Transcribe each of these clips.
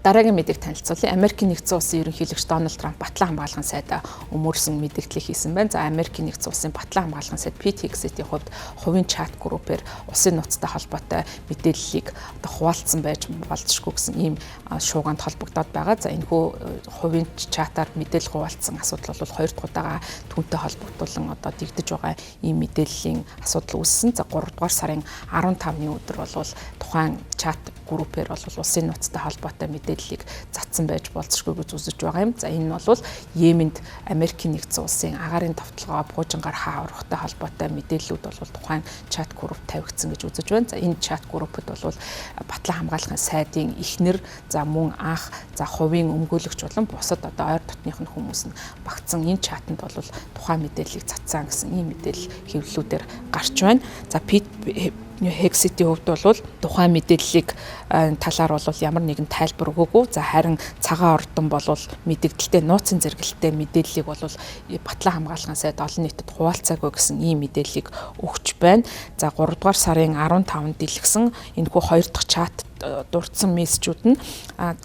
Дараагийн мэдээг танилцуулъя. Америкийн нэгдсэн улсын ерөнхийлөгч Дональд Трамп Батлан хамгаалгын сайдаа өмөрсөн мэдээллийг хийсэн байна. За, Америкийн нэгдсэн улсын Батлан хамгаалгын сайд Пит Хегсетийн хувьд хувийн чат группээр улсын нууцтай холбоотой мэдээллийг одоо хуваалцсан байж болзошгүй гэсэн ийм шуугианд холбогдоод байгаа. За, энэхүү хувийн чатаар мэдээлэл хуваалцсан асуудал бол хоёр дахь удаага түүнтэй холбогдуулан одоо дэгдэж байгаа ийм мэдээллийн асуудал үүссэн. За, 3 дугаар сарын 15-ны өдөр бол тухайн чат группээр бол улсын нууцтай холбоотой мэдээллийг затсан байж болзошгүй гэж үзэж байгаа юм. За, энэ нь бол Йеменд Америкийн нэгдсэн улсын агаарын довтолгоо пуужингаар хаа орохтой холбоотой мэдээллүүд бол тухайн чат групп тавигдсан гэж үзэж байна. За, энэ чат группд бол Батлан хамгаалахын сайдын эхнэр, за мөн анх, за хувийн өмгөөлөгч болон бусад одоо ойр дотных нь хүмүүс нь багтсан энэ чатанд бол тухайн мэдээллийг затсан гэсэн ийм мэдээлэл хэвлэлүүдээр гарч байна. За, Пит Хегсетийн хувьд бол тухайн мэдээллийг талаар бол ямар нэгэн тайлбар өгөөгүй. За, харин Цагаан ордон бол мэдэгдэлтэй нууцын зэрэгэлтэй мэдээллийг бол Батлан хамгаалгын сайд олон нийтэд хуваалцаагүй гэсэн ийм мэдээллийг өгч байна. За, 3 дугаар сарын 15-нд дэлгэсэн энэхүү хоёр дахь чат дурдсан мессежүүд нь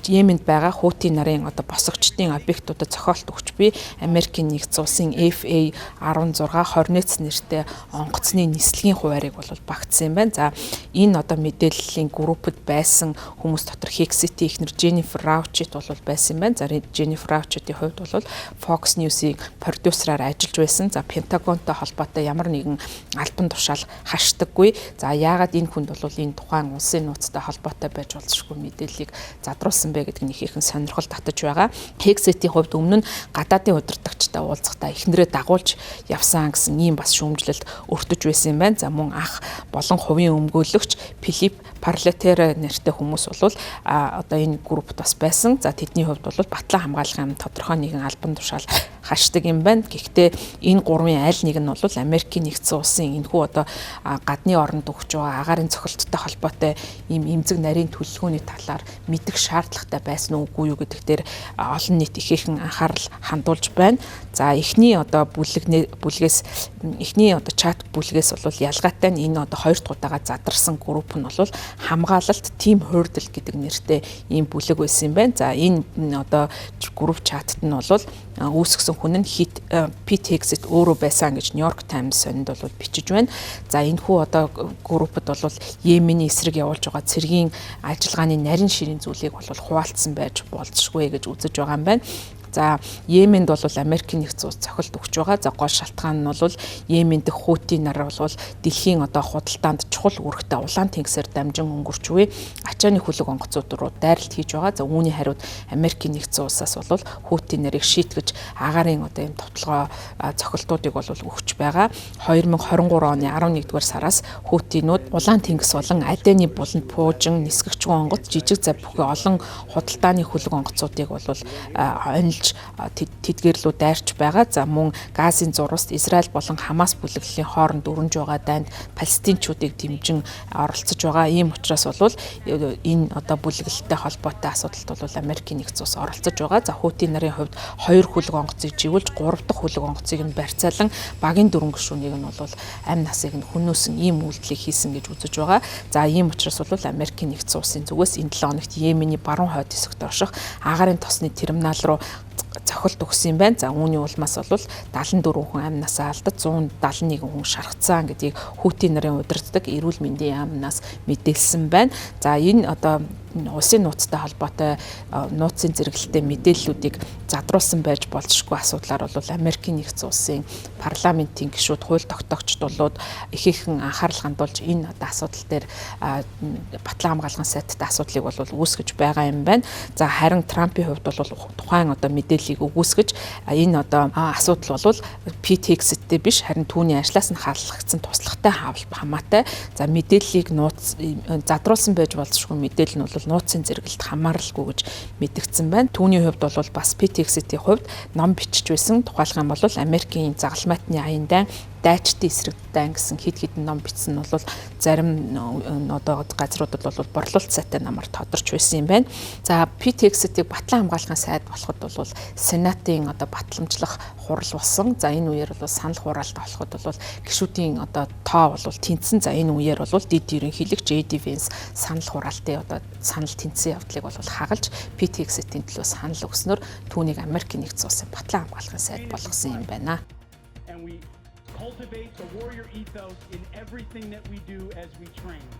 Йеменд байгаа Хути нарын одоо босгочдын объектуудад цохиолт өгч буй Америкийн нэгдсэн улсын FA 16 Hornets нэртэй онгоцны нислэгийн хуваарийг бол багтсан юм байна. За, энэ одоо мэдээллийн группд байсан хүмүүс дотор Hegseth-ийн эхнэр Jennifer Rauchit бол байсан юм байна. За, Jennifer Rauchit-ийн хувьд бол Fox News-ийн продюсераар ажиллаж байсан. За, Пентагонтой холбоотой ямар нэгэн албан тушаал хашдаггүй. За, яагаад энэ хүнд бол энэ тухайн улсын нууцтай холбоотой байж болзошгүй мэдээллийг задруулсан бэ гэдэг нь ихэнх сонирхол татаж байгаа. Hegseth-ийн хувьд өмнө нь гадаадын удирдагчтай уулзахдаа эхнэрээ дагуулж явсан гэсэн ийм бас шүүмжлэлт өртөж байсан юм байна. За, мөн ах болон хувийн өмгөөлөгч Филипп Парлетер нэртэй хүмүүс бол одоо энэ группт бас байсан. За, тэдний хувьд бол Батлан хамгаалахын яам тодорхой нэгэн албан тушаал хашдаг юм байна. Гэхдээ энэ гурвын аль нэг нь бол Америкийн нэгдсэн улсын энэхүү одоо гадны оронд өгч байгаа агаарын цохилттой холбоотой ийм эмзэг нарийн төлөвлөгөөний талаар мэдэх шаардлагатай байсан уу, үгүй юу гэдэг дээр олон нийт ихээхэн анхаарал хандуулж байна. За, эхний одоо бүлгээс, эхний одоо чат бүлгээс бол ялгаатай нь энэ одоо хоёр дахь удаага задарсан групп нь бол хамгаалалт team hurdle гэдэг нэртэй ийм бүлэг байсан юм байна. За, энэ одоо групп чатт нь бол үүсгэсэн хүн нь Хит Пит Хегсет өөрөө байсан гэж Нью-Йорк Таймс сонинд бол бичиж байна. За, энэхүү одоо группд бол Йемений эсрэг явуулж байгаа цэргийн ажиллагааны нарийн ширийн зүйлийг бол хуваалцсан байж болзошгүй гэж үзэж байгаа юм байна. За, Йеменд бол Америкийн нэгдсэн улс цохилт өгч байгаа. За, гол шалтгаан нь бол Йемен дэх Хути нар бол дэлхийн одоо худалдаанд чухал үүрэгтэй Улаан тэнгисээр дамжин өнгөрч буй ачааны хүлэг онгоцууд руу дайралт хийж байгаа. За, үүний хариуд Америкийн нэгдсэн улсаас бол Хути нарыг шийтгэж агаарын одоо юм довтолгоо цохилтуудыг бол өгч байгаа. 2023 оны 11-р сараас Хутинууд Улаан тэнгис болон Адени буланд пуужин, нисгэгч онгоц, жижиг зав бүхий олон худалдааны хүлэг онгоцуудыг бол онилж тэдгээр лүү дайрч байгаа. За, мөн Газын зураст Израиль болон Хамас бүлэглэлийн хооронд өрнөж байгаа дайнд палестинчуудыг дэмжин оролцож байгаа. Ийм учраас бол энэ одоо бүлэглэлтэй холбоотой асуудалд бол Америкийн нэгдсэн улс оролцож байгаа. За, Хути нарын хувьд хоёр хүлэг онгоцыг живүүлж, гурав дахь хүлэг онгоцыг нь барьцаалан багийн дөрвөн гишүүнийг нь бол амь насыг нь хөнөөсөн ийм үйлдэлийг хийсэн гэж үзэж байгаа. За, ийм учраас бол Америкийн нэгдсэн улсын зүгээс энэ 7 хоногт Йемений баруун хойд хэсэгт орших агаарын тосны терминал руу цохилт өгсөн юм байна. За, үүний улмаас бол 74 хүн амь насаа алдаж, 171 хүн шархацсан гэдгийг Хути нарын удирддаг эрүүл мэндийн яамнаас мэдээлсэн байна. За, энэ одоо улсын нууцтай холбоотой нууцын зэрэглэлтэй мэдээллүүдийг задруулсан байж болзошгүй асуудлаар бол Америкийн нэгдсэн улсын парламентын гишүүд, хууль тогтоогчдууд ихээхэн анхаарал хандуулж энэ одоо асуудал дээр Батлан хамгаалгын сайттай асуудлыг бол үүсгэж байгаа юм байна. За, харин Трампын хувьд бол тухайн одоо мэдээллийг өгөөсгөж энэ одоо асуудал бол Пит Хегсеттэй биш, харин түүний ажлаас нь халлагдсан туслахтай хамаатай. За, мэдээллийг нууц задруулсан байж болзошгүй мэдээлэл нь бол нууцын зэрэглэлд хамааралгүй гэж мэдэгдсэн байна. Түүний хувьд бол бас Пит Хегсетийн хувьд ном бичиж байсан. Тухайлах юм бол Америкийн загалмайтны аян дайн Дайчдын эсрэг дайн гэсэн хэд хэдэн ном бичсэн нь бол зарим одоо газруудад бол борлуулалт сайтай намар тодорч байсан юм байна. За, Пит Хегсетийг батлан хамгаалахын сайд болоход бол Сенатын одоо батламжлах хурал болсон. За, энэ үеэр бол санал хураалт болоход бол гишүүдийн одоо тоо бол тэнцсэн. За, энэ үеэр бол дэд ерөнхийлөгч JD Vance санал хураалтын одоо санал тэнцсэн явдлыг бол хагалж, Пит Хегсетийн төлөө санал өгснөөр түүнийг Америкийн Нэгдсэн Улсын батлан хамгаалахын сайд болгосон юм байна. And we cultivate the warrior ethos in everything that we do as we train.